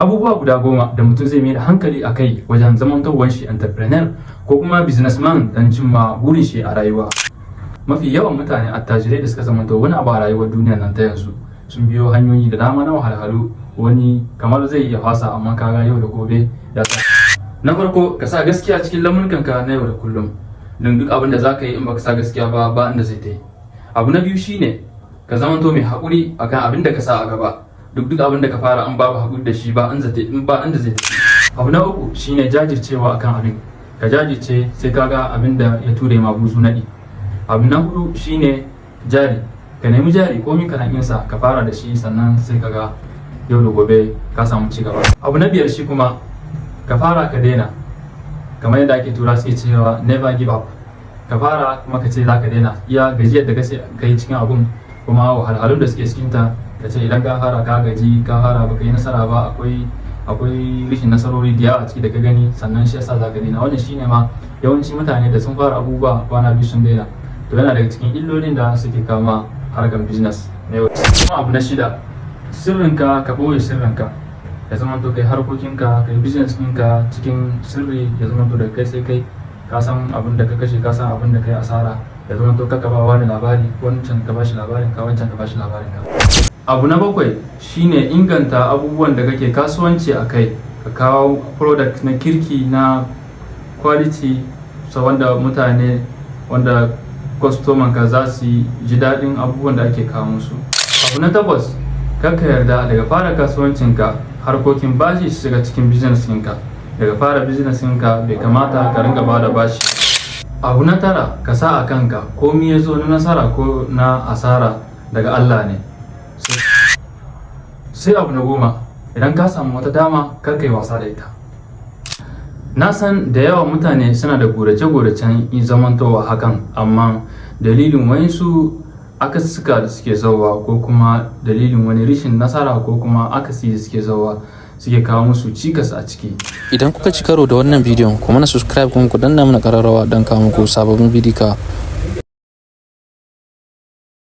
Abubuwa guda 10 da mutum zai mai da hankali a kai wajen zamantowar shi entrepreneur ko kuma businessman don cimma burin shi a rayuwa. Mafi yawan mutane attajirai da suka zamanto wani abu a rayuwar duniyar nan ta yanzu sun biyo hanyoyi da dama na wahalhalu. Wani kamar zai iya fasa, amma kaga yau da gobe ya sa. Na farko, ka sa gaskiya cikin lamuranka na yau da kullum, don duk abin da za ka yi, in baka sa gaskiya ba, ba inda zai ta yi. Abu na biyu shine ka zamanto mai haƙuri akan abin da ka sa a gaba. Duk abin da ka fara, in babu haƙuri da shi, ba inda zai tafi. Abu na uku shine jajircewa akan abin. Ka jajirce sai ka ga abin da ya ture ma buzu naɗi. Abu na hudu shine jari. Ka nemi jari komi kaɗan sa, ka fara da shi, sannan sai ka ga yau da gobe ka samu ci gaba. Abu na biyar shi kuma, ka fara ka daina. Kamar yadda ake tura suke cewa "Never give up". Ka fara kuma ka ce za ka daina, iya gajiyar da ka yi cikin abun kuma wahalhalun da suke cikinta, ka ce idan ka fara ka gaji, ka fara baka yi nasara ba, akwai rashin nasarori da yawa a ciki da ka gani, sannan shi yasa za ka daina. Wannan shine ma yawanci mutane da sun fara abubuwa, kwana 2 sun daina. To, yana daga cikin illolin da suke kama harkar business na yau. Kuma abu na shida, sirrinka, ka ɓoye sirrinka. Ya zama to kai harkokinka, kai business ɗinka cikin sirri. Ya zama to daga kai sai kai, ka san abin da ka kashe, ka san abin da kai asara. Ya zama to kaka ba wani labari, wancan ka bashi labarin ka, wancan ka bashi labarin ka. Abu na bakwai shine inganta abubuwan da kake kasuwanci a kai. Ka kawo product na kirki, na quality, so wanda mutane, wanda kwastoman ka za su ji daɗin abubuwan da ake kawo musu. Abu na takwas, kar ka yarda daga fara kasuwancinka harkokin bashi su shiga cikin business ɗinka. Daga fara business ɗinka bai kamata ka ringa bada bashi. Abu na tara, ka sa a kanka komi ya zo na nasara ko na asara daga Allah ne. Sai abu na 10, idan ka samu wata dama, kar ka yi wasa da ita. Na san da yawa mutane suna da gurace-guracen zamantowa hakan, amma dalilin wayansu akasika da suke zauwa, ko kuma dalilin wani rashin nasara ko kuma akasi da suke zauwa, suke kawo musu cikas a ciki. Idan kuka ci karo da wannan bidiyon, ku mana subscribe kuma ku danna mana ƙararrawa don kawo muku sababbin bidiyo.